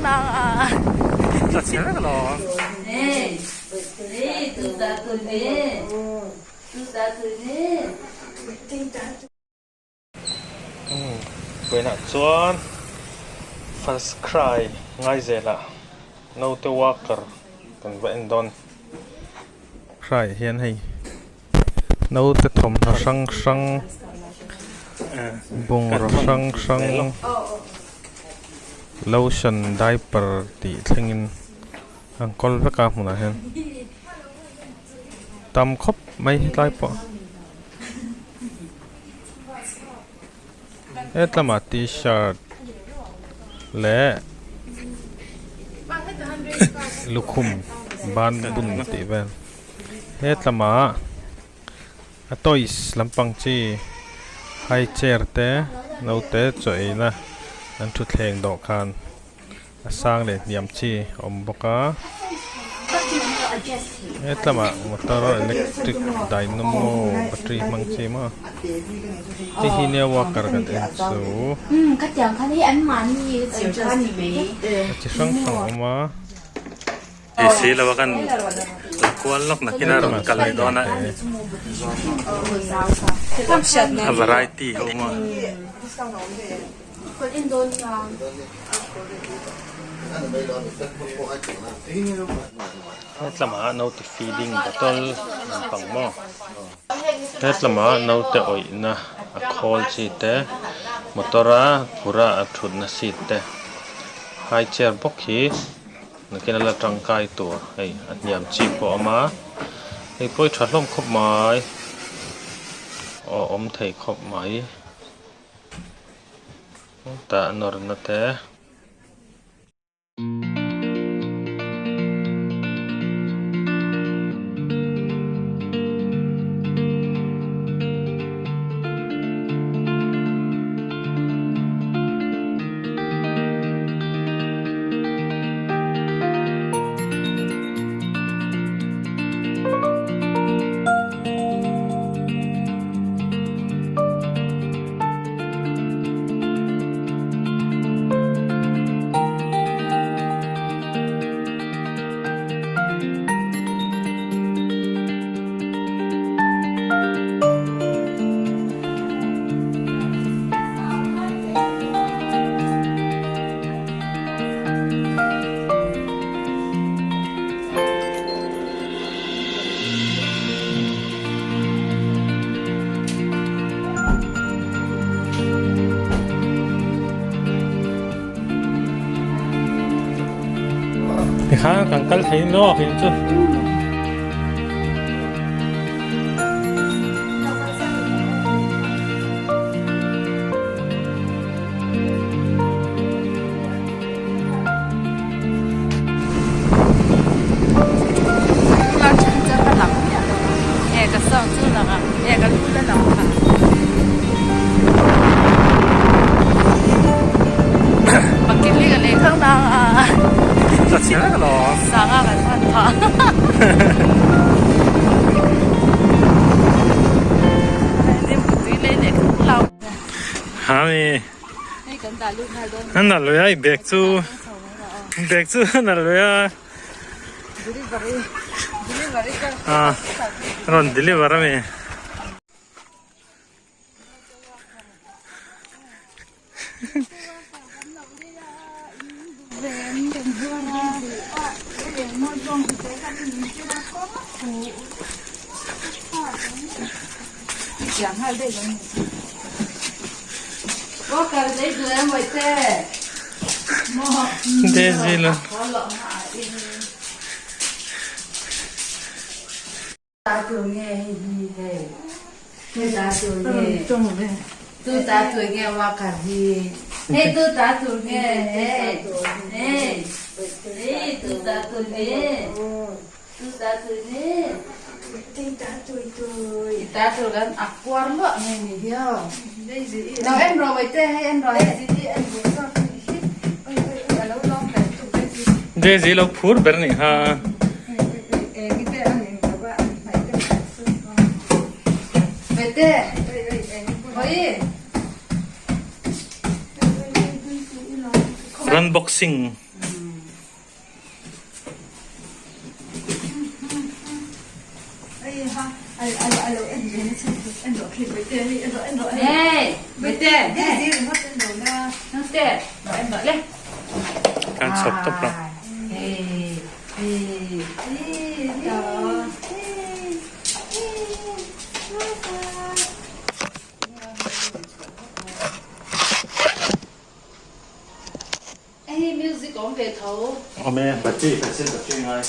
Vawiinah chuan first cry ngai zelah naute walker kan va en dawn. Cry hian hei naute thawmhnaw hrang hrang bungraw hrang hrang lotion diaper tih thlengin an kawl vek a hmunah hian tam khawp mai hetlai pawh. Hetlama t-shirt leh lukhum ban bun tih vel hetlama a toys lampang chi high chair te naute chaw eina an thutthleng dawhkan. A sang leh hniam chi a awm bawk a hetlamah motor electric dynamo battery hmang chi maw hei hi nia walker kan en chu a chi hrang hrang a awm a. Ti si lo a kan la kual lawk nakin a rawn kal leh dawn a a variety ho maw. Hetlama naute feeding bottle lampang maw hetlama naute awihna a khawl chi te motor a phura a thutna seat te high chair bawk hi nakin a la tangkai tur hei a hniam chi pawh a awm a hei pawh hi tha hlawm khawp mai aw awm thei khawp mai. Tah nawrna te. Tikhan kan kal thei nawk in chu. Hami. A nalh lui a i bag chu bag chu a nalh lui a ah rawn deliver a mi. Daisy lo. Daisy lo phur ber nih kha. Run boxing. Kan chhawp tawp lo. Awm e, battery pencil battery ngai.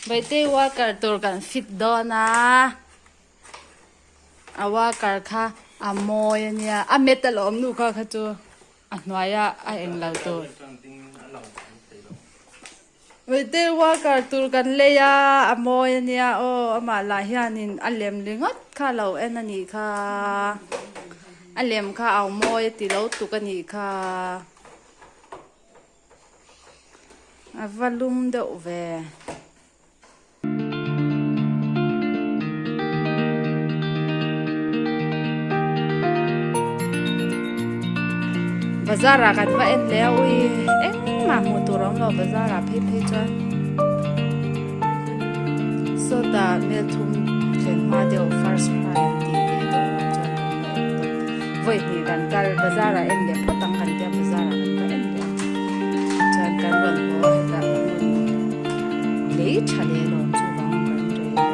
Baitei worker tur kan fit dawn a. A worker kha a mawi a nia a metal a awm nu kha kha chu a hnuaia a eng lo tur. Baitei worker tur kan lei a a mawi a nia aw amah lah hianin a lem ringawt kha a lo en a nih kha a lem kha a mawi a ti lo tuk a nih kha. A va lum deuh ve. Bazar ah kan va en leh a ui engmah hmuh tur a awm lo bazar ah phei phei chuan sawtah melthum thlen hma deuh first prize an tih ve deuh ah chuan kan va en tawp vawi hnih kan kal bazar ah en leh phawt ang kan tia bazar ah kan va en leh chuan kan rawn haw a hetah kan rawn lei tha leh lawm chu vang kan rei leh.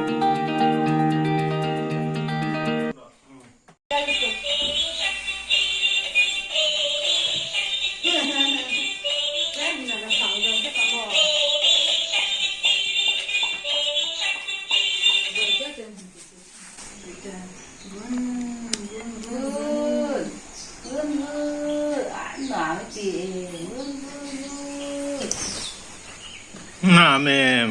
Ngam em.